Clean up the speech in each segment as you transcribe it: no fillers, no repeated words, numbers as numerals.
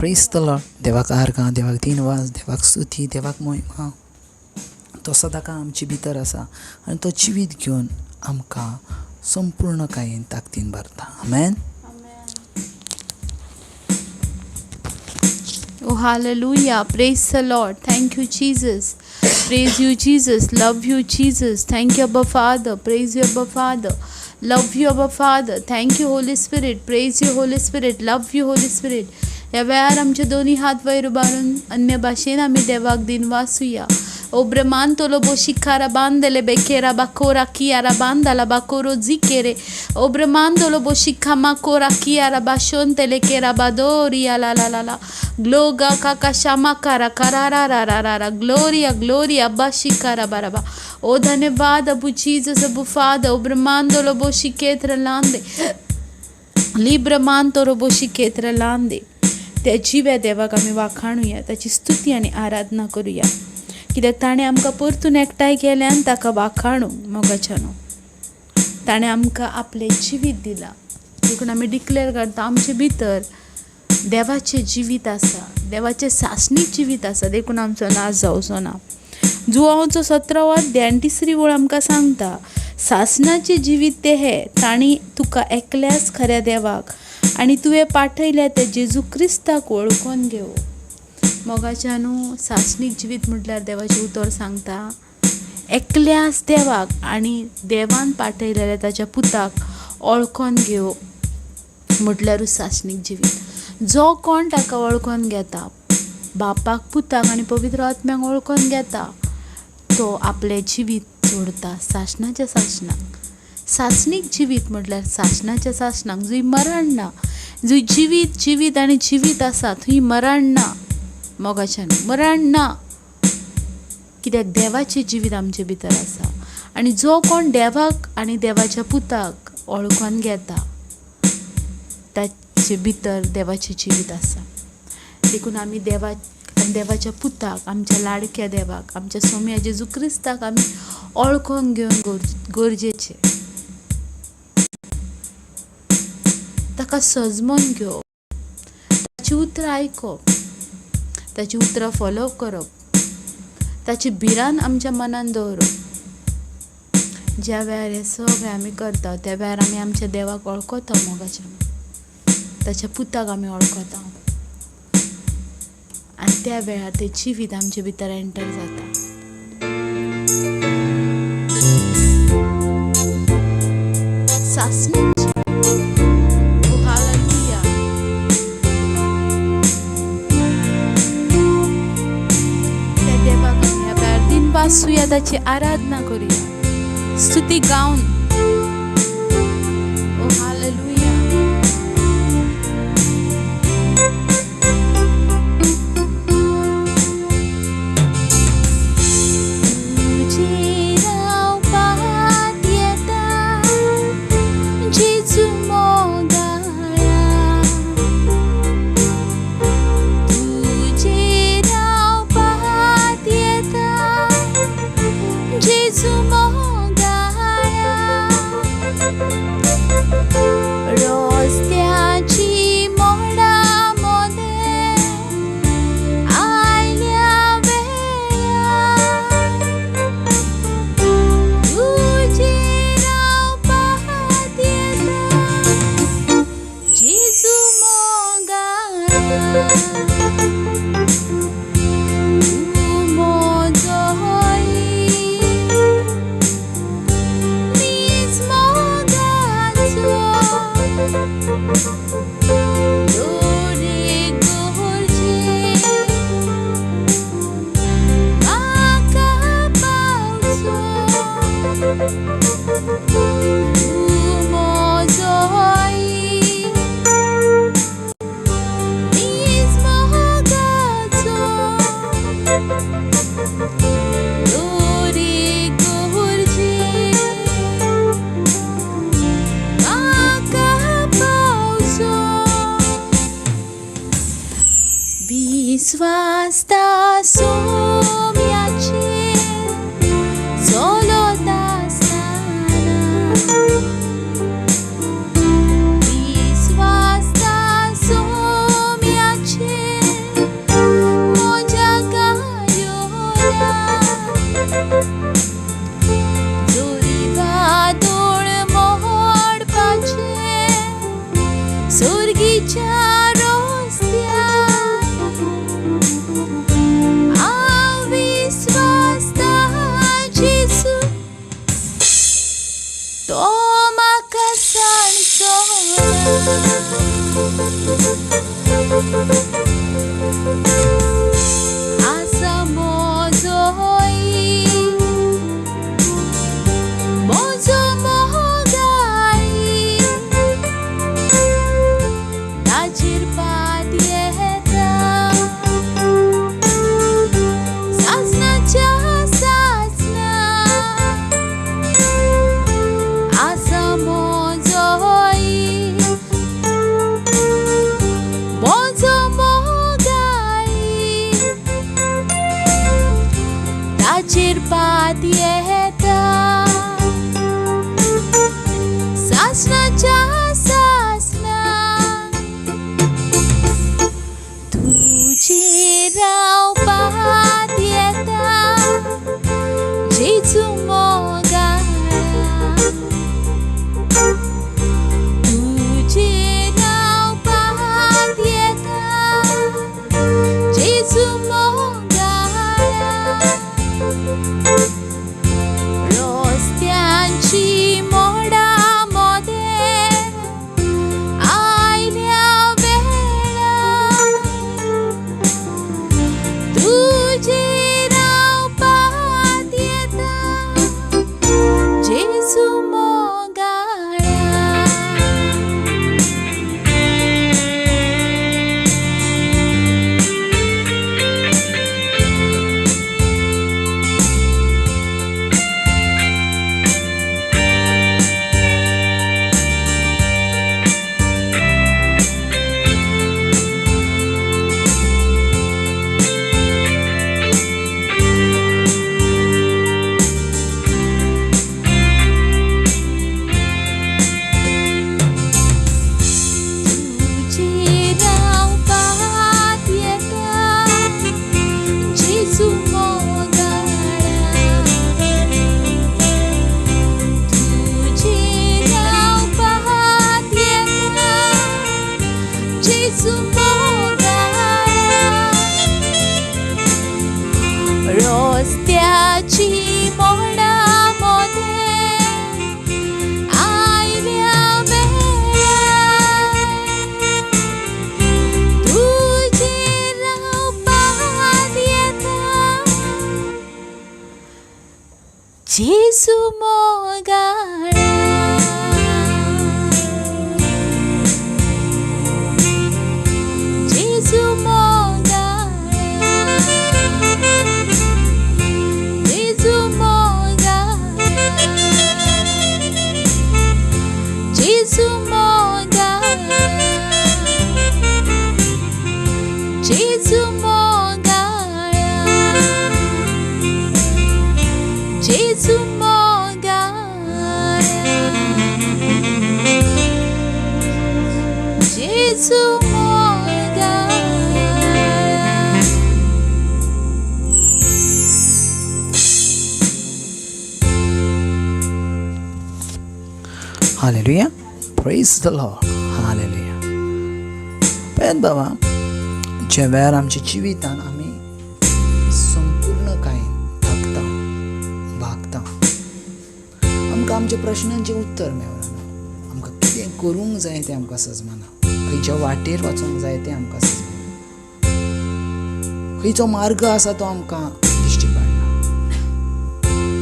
प्रेज the Lord. देवाक आर्गां, देवाक दिनवास, देवाक स्तुती, देवाक मोहिमा. तो सदांकाळ आमचे भितर आसा आनी तो जिवीत घेवन आमकां संपूर्णकायेन ताकदीन भरता. आमेन. Oh, hallelujah. Praise the Lord. Thank you, Jesus. Praise you, Jesus. Love you, Jesus. Thank you, Abba Father. Praise you, Abba Father. Love you, Abba Father. Thank you, Holy Spirit. Praise you, Holy Spirit. Love you, Holy Spirit. ह्या वेळार आमचे दोनी हात वयर उबारून अन्य भाशेन आमी देवाक दिनवासुया. ओ ब्रह्मांतोलो बोशिखारा बांदले बेकेरा बाकोरा कियारा बांदाला बाकोरो झिकेरे ओ ब्रह्मांतोलो बोशिखा माकोरा कियारा बाशोंतेले केरा बादोरिया ला ला ला ला ग्लोगा काका श्यामा कारा कारा रा रा रा रा रा ग्लोरिया ग्लोरिया बाशिकारा बाराबा. ओ धन्यवाद अबू जीसस अबू फादर. ओ ब्रह्मांतोलो बोशिकेत्र लांदे लिब्रमांतोरो बोशिकेत्र लांदे. त्या जिव्या देवाक आमी वाखाणुया, ताची स्तुती आनी आराधना करुया, कित्याक ताणें आमकां परतून एकठांय केल्यान ताका वाखाणूंक मोगाच्यानो. ताणें आमकां आपलें जिवीत दिलां, देखून आमी डिक्लेर करता आमचे भितर देवाचें जिवीत आसा, देवाचें सासणीक जिवीत आसा, देखून आमचो नाश जावचो ना. जुवांवचो 17वो अध्याय आनी 3री ओळ आमकां सांगता, सासणाचें जिवीत तें हें, तांणी तुका एकल्याच खऱ्या देवाक आनी तुवें पाठयल्या त्या जेजू क्रिस्ताक वळखून घेवप. मोगाच्यानू, सासणीक जिवीत म्हटल्यार देवाचें उतर सांगता एकल्याच देवाक आनी देवान पाठयलेल्या ताच्या पुताक वळखून घेवप म्हटल्यारूच सासणीक जिवीत. जो कोण ताका वळखून घेता, बापाक, पुताक आनी पवित्र आत्म्याक वळखून घेता, तो आपलें जिवीत सोडता सासणाच्या सासणाक. सासणीक जिवीत म्हटल्यार सासणाच्या सासणाक, जंय मरण ना, जंय जिवीत जिवीत आनी जिवीत आसा थंय मरण ना. मोगाच्यान मरण ना, कित्याक देवाचें जिवीत आमचे भितर आसा. आनी जो कोण देवाक आनी देवाच्या पुताक वळखून घेता ताचे भितर देवाचें जिवीत आसा. देखून आमी देवाक आनी देवाच्या पुताक, आमच्या लाडक्या देवाक, आमच्या सोम्या जेजू क्रिस्ताक आमी वळखून घेवन गरजेचें, ताका सजमोन घेवप, ताची उतरां आयकप, ताची उतरां फॉलो करप, ताची भिरांत आमच्या मनान दवरप. ज्या वेळार हें सगळें आमी करता त्या वेळार आमी आमच्या देवाक वळखता मोगाच्या, ताच्या पुताक आमी वळखता आनी त्या वेळार तें जिवीत आमचे भितर एंटर जाता. सासणीक. वासूया, ताची आराधना करूया, स्तुती गावन. ओ हालेलुया. तुजे रावपाक येता जेजू मोगाळा, तुजे रावपाक येता जेजू मोगाळा, रस्त्याची मोडा मोदें आयल्या वेळार, तुजे रावपाक येता जेजू मोगाळा, तूं म्हजो विस्वासता सोम्याचेर चलत आसतना, विस्वासता सोम्याचेर आसा म्हजो म्हजो मोगाई ताचेर पात येता सासणाच्या सासणा आसा म्हजो म्हजो मोगाई ताचेर पात येता सासणाच्या सासणा तुजेर हांव पात येता जेजू मोगाळा तुजेर हांव पात येता जेजू मोगाळा रस्त्यांची मोडा मोदें आयल्या वेळा तुजेर हांव पात येता जेजू मोगाळा. तुजेर हांव पात येता जेजू मोगाळा तुजेर हांव पात येता जेजू मोगाळा रस्त्याची मोडा मोदें आयल्या वेळा तुजेर हांव पात येता जेजू मोगाळा. जेजू मोगाळा जेजू मोगाळा जेजू मोगाळा जेजू मोगाळा जेजू मोगाळा जेजू मोगाळा. Hallelujah. Praise the Lord. Hallelujah. पळयात बाबा, ज्या वेळार आमच्या जिवितान आमी संपूर्णकायेन थकता, भागता, आमकां आमच्या प्रश्नांचें उत्तर मेळना, आमकां कितें करूंक जाय तें आमकां सजमना, खंयच्या वाटेर वचूंक जाय तें आमकां सजमना, खंयचो मार्ग आसा तो आमकां दिश्टी पडना,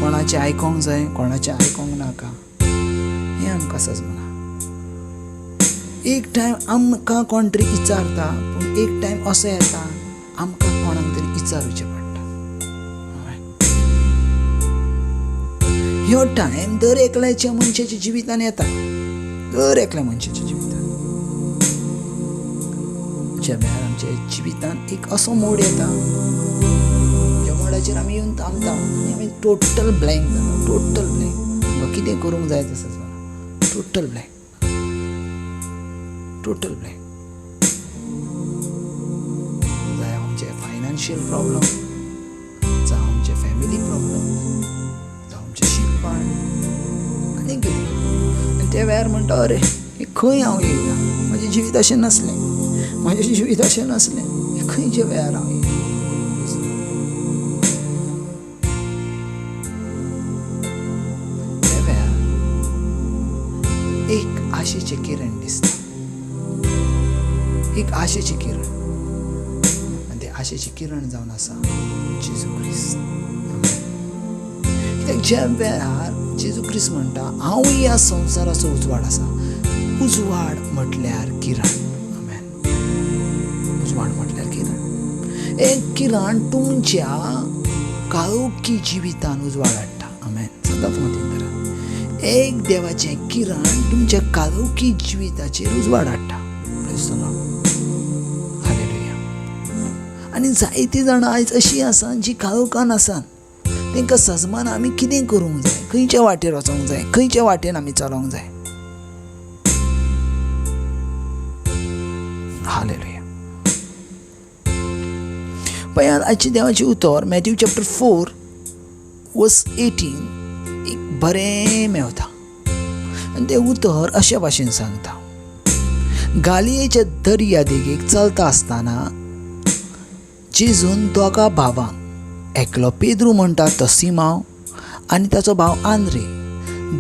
कोणाचें आयकोंक जाय कोणाचें आयकोंक नाका हें आमकां सजमना. एक टायम आमकां कोण तरी विचारता, पूण एक टायम असो येता आमकां कोणाक तरी विचारुचें पडटा. ह्यो टायम दर एकल्याच्या मनशाच्या जिवितान येता, दर एकल्या मनशाच्या जिवितान. ज्या वेळार आमच्या जिवितान एक असो मोड येता ज्या मोडाचेर आमी येवन थांबता आनी आमी टोटल ब्लँक जाता, टोटल ब्लँक. आमकां कितें करूंक जाय तशें जाता, टोटल ब्लँक, टोटल ब्लँक. जाय आमचे फायनान्शियल प्रॉब्लम, जावं आमचे फॅमिली प्रॉब्लम, जावं आमचें शिकपान आनी कितें. आनी त्या वेळार म्हणटा, अरे हें खंय हांव येयलां, म्हजें जिवीत अशें नासलें, म्हजें जिवीत अशें नासलें, हें खंयच्या वेळार हांव येयलां. त्या वेळार एक आशेचें किरण दिसता, एक आशेचें किरण. आशेचें किरण जावन आसा जेजू क्रिस्त. कित्याक ज्या वेळार जेजू क्रिस्त म्हणटा हांव ह्या संवसाराचो उजवाड आसा, उजवाड म्हटल्यार किरण. आमेन. उजवाड म्हटल्यार किरण. एक किरण तुमच्या काळोखी जिवितान उजवाड हाडटा. आमेन. सदांच मतींत धरात, एक देवाचें किरण तुमच्या काळोखी जिविताचेर उजवाड हाडटा. Praise the Lord. हालेलुया. आनी जायतीं जाणां आयज अशीं आसा जी काळोखान आसात. तांकां सजमान आमी कितें करूंक जाय, खंयच्या वाटेर वचोंक जाय, खंयच्या वाटेन आमी चलोंक जाय. हालेलुया. पळयात आजचें देवाचें उतर मॅथ्यू चॅप्टर 4 वर्स 18 एक बरें मेवता आनी तें उतर अशे भाशेन सांगता, गालियेच्या दर्या देगेक चलता आसतना जेजून दोगा भावांक, एकलो पेद्रू म्हणटा तो सिमांव आनी ताचो भाव आंद्रे,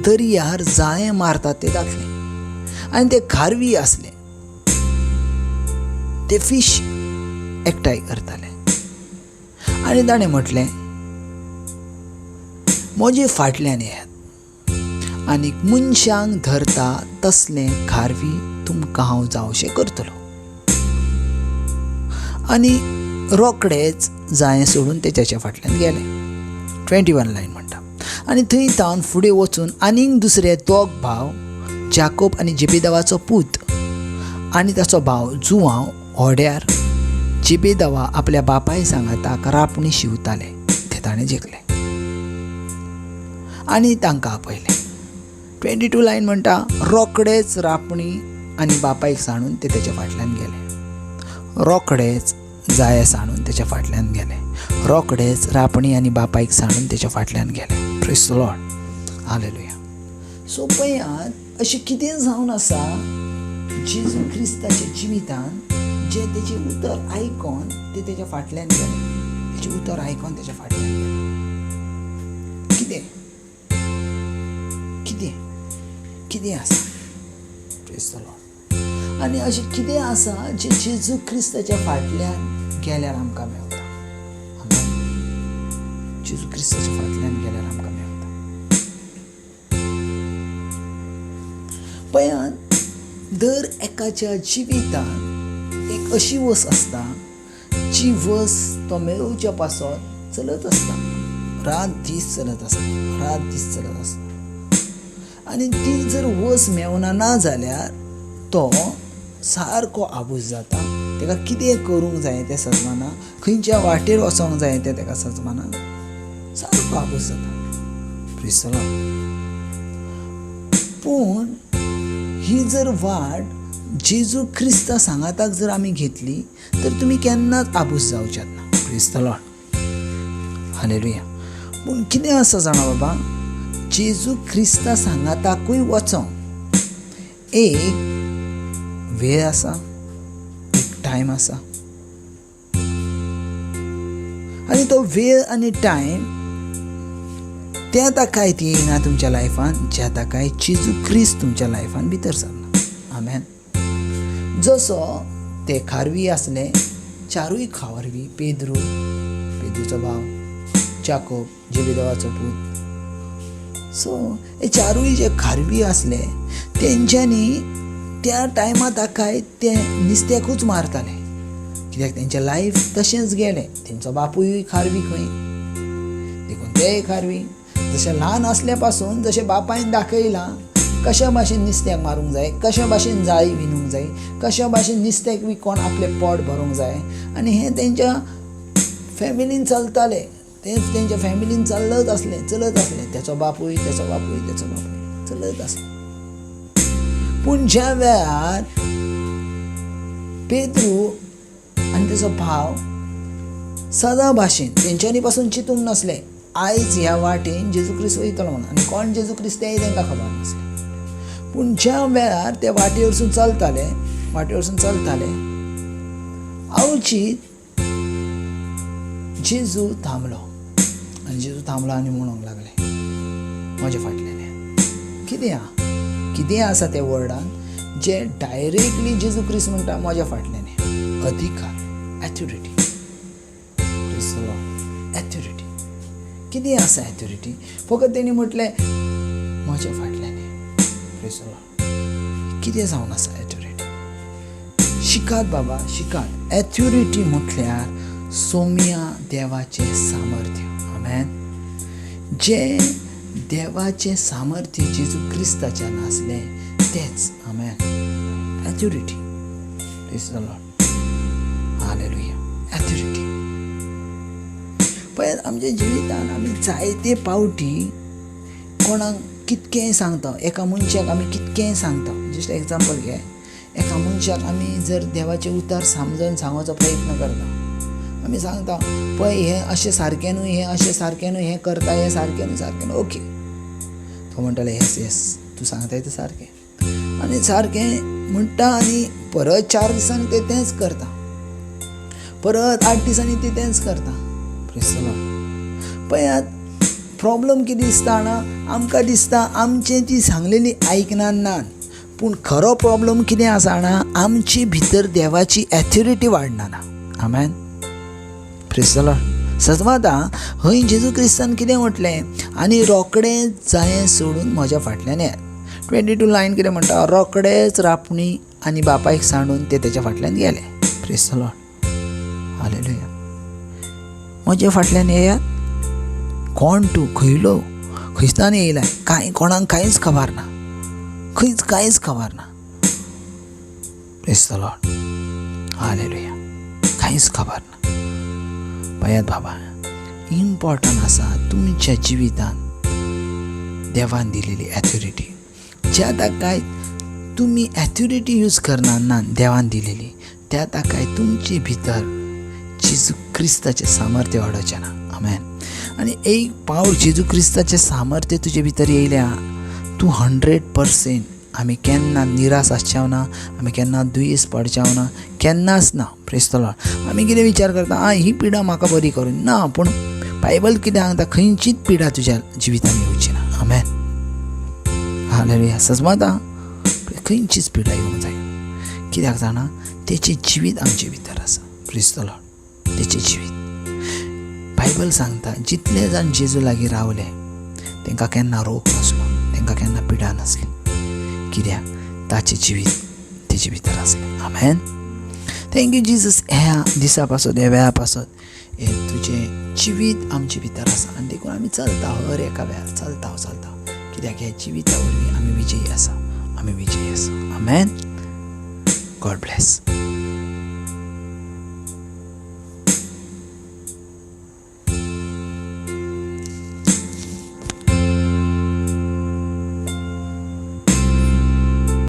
दर्यार जाळें मारतात ते दाखले आनी ते खारवी आसले, ते फीश एकठांय करताले. आनी ताणें म्हटलें म्हजे फाटल्यान येयात आनी मनशांक धरता तसलें खारवी तुमकां हांव जावशें करतलो. आनी रोकडेच जायें सोडून ते ताच्या फाटल्यान गेले. 21 लायन म्हणटा, आनी थंय तावन फुडें वचून आनीक दुसरे दोग भाव, जाकोब आनी जेबेदावाचो पूत आनी ताचो भाव जुवांव, होड्यार जेबेदावा आपल्या बापाय सांगाताक रापणी शिंवताले ते ताणें जिखले आनी तांकां आपयले. 22 लायन म्हणटा, रोकडेच रापणी आनी बापायक सांडून ते तेच्या फाटल्यान गेले. रोकडेच जाये सांडून तेच्या फाटल्यान गेले. रोकडेच रापणी आनी बापायक सांडून तेच्या फाटल्यान गेले. Praise the Lord. Hallelujah. So पळयात अशें कितें जावन आसा जेजू क्रिस्ताच्या जिवितान, जे तेचें उतर आयकोन ते तेच्या फाटल्यान गेले. तेचें उतर आयकोन तेच्या फाटल्यान गेले. कितें कितें कितें आसा? Praise the Lord. आनी अशें कितें आसा जें जेजू क्रिस्ताच्या फाटल्यान गेल्यार आमकां मेवता. आमेन. जेजू क्रिस्ताच्या फाटल्यान गेल्यार आमकां मेवता. पळयात दर एकाच्या जिवितान एक अशी वस आसता जी वस तो मेळोवच्या पासत चलत आसता, रात दीस चलत आसता, रात दीस चलत आसता. आनी ती जर वस मेवना ना जाल्यार तो सारको आबूज जाता. ताका कितें करूंक जाय तें सजमाना, खंयच्या वाटेर वचोंक जाय तें ताका सजमाना, सारको आबूज जाता. Praise the Lord. पूण ही जर वाट जेजू क्रिस्ता सांगाताक जर आमी घेतली तर तुमी केन्नाच आबूज जावच्यात ना. Praise the Lord. हालेलुया. पूण कितें आसा जाणा बाबा, जेजू क्रिस्ता सांगाताकूय वचोंक एक वेळ आसा, एक टायम आसा. आनी तो वेळ आनी टायम त्या ताकाय ती येयना तुमच्या लायफान ज्या ताकाय जेजू क्रिस्त तुमच्या लायफान भितर सरना. आमेन. जसो ते खारवी आसले, चारूय खारवी, पेद्रू, पेद्रूचो भाव जाकोब, जेबेदावाचो पूत, सो हे चारूय जे खारवी आसले तेंच्यांनी त्या टायमा ताकाय ते नुस्त्याकूच मारताले, कित्याक तेंचें लायफ तशेंच गेलें. तेंचो बापूय खारवी खंय, देखून तेय खारवी. जशें ल्हान आसल्या पासून जशें बापायन दाखयलां कशा भाशेन नुस्त्याक मारूंक जाय, कशा भाशेन जाळी विणूंक जाय, कशा भाशेन नुस्त्याक विकोन आपलें पोट भरूंक जाय, आनी हें तेंच्या फॅमिलीन चलतालें, तेंच तेंच्या फॅमिलीन चलत आसलें, चलत आसलें. तेचो बापूय, तेचो बापूय, तेचो बापूय चलत आसलो. पूण ज्या वेळार पेद्रू आनी तेचो भाव सदां भाशेन तेंच्यांनी पासून चिंतूंक नासलें आयज ह्या वाटेन जेजू क्रिस्त वयतलो म्हणून, आनी कोण जेजू क्रिस्त तेंय तांकां खबर नासलें. पूण ज्या वेळार ते वाटेवरसून चलताले, वाटेवरसून चलताले, अवचीत जेजू थांबलो. आनी जेजू थांबलो आनी म्हणूंक लागले म्हज्या फाटल्यान. कितें आहा, कितें आसा त्या वर्डान जे डायरेक्टली जेजू क्रिस्त म्हणटा म्हज्या फाटल्यान? अधिकार, authority. Praise the Lord. Authority कितें आसा? एथॉरिटी फकत तेणी म्हटलें म्हज्या फाटल्यान. Praise the Lord. कितें जावन आसा एथॉरिटी? शिकात बाबा, शिकात. एथॉरिटी म्हटल्यार सोम्या देवाचें सामर्थ्य. आमेन. जें देवाचें सामर्थ्य जेजू क्रिस्ताच्या नासलें तेंच. आमेन. Authority. Praise the Lord. Hallelujah. Authority. पळयात, आमच्या जिवितान आमी जायते पावटी कोणाक कितकेंय सांगता, एका मनशाक आमी कितकेंय सांगता. जस्ट एग्जाम्पल घे, एका मनशाक आमी जर देवाचें उतर समजून सांगपाचो प्रयत्न करता, आमी सांगता पळय हें अशें सारकें न्हू, हें अशें सारकें न्हू, हें करता हें सारकें न्हू, सारकें न्हू. ओके, तो म्हणटालो येस येस तूं सांगताय तें सारकें, आनी सारकें म्हणटा, आनी परत 4 दिसांनी ते तेंच करता, परत 8 दिसांनी ते तेंच करता. Praise the Lord. पळयात, प्रॉब्लम कितें दिसता जाणा, आमकां दिसता आमचें ती सांगलेली आयकना ना, पूण खरो प्रॉब्लम कितें आसा जाणा, आमचे भितर देवाची एथॉरिटी वाडना ना. आमेन. Praise the Lord. सजमाता हय जेजू क्रिस्तान कितें म्हटलें, आनी रोकडेंच जायें सोडून म्हज्या फाटल्यान येयात. 22 लायन कितें म्हणटा, रोकडेच रापणी आनी बापायक सांडून ते तेच्या फाटल्यान गेले. Praise the Lord. Hallelujah. म्हज्या फाटल्यान येयात. कोण तूं, खंयलो, खंयच्यान येयलाय, कांय कोणाक कांयच खबर ना, खंयच कांयच खबर ना. Praise the Lord. Hallelujah. कांयच खबर ना. पळयात बाबा, इम्पॉर्टंट आसा तुमच्या जिवितान देवान दिलेली एथॉरिटी. ज्या ताकाय तुमी एथॉरिटी यूज करना ना देवान दिलेली, त्या ताकाय तुमचे भितर जेजू क्रिस्ताचें सामर्थ्य वाडोवचें ना. आमेन. आनी एक पावट जेजू क्रिस्ताचें सामर्थ्य तुजे भितर येयल्या, तूं 100% आमी केन्ना निराश आसचें ना, आमी केन्ना दुयेंस पडचें ना, केन्नाच ना. Praise the Lord. आमी कितें विचार करता, आं ही पिडा म्हाका बरी करून ना, पूण बायबल कितें सांगता, खंयचीच पिडा तुज्या जिवितान येवची ना. आमेन. हालेलुया. सजमाता खंयचीच पिडा येवंक जायना. कित्याक जाणा, तेचें जिवीत आमचे भितर आसा. Praise the Lord. तेचें जिवीत बायबल सांगता, जितले जाण जेजू लागीं रावले तांकां केन्ना रोग नासलो, तांकां केन्ना पिडा नासली. कित्याक, ताचें जिवीत तेजे भितर आसलें. आमेन. Thank you Jesus. ह्या दिसा पासत, ह्या वेळा पासत, हें तुजें जिवीत आमचे भितर आसा, आनी देखून आमी चलता हर एका वेळार चलता चलता. कित्याक ह्या जिविता वरवीं आमी विजयी आसा, आमी विजयी आसा. आमेन. God bless.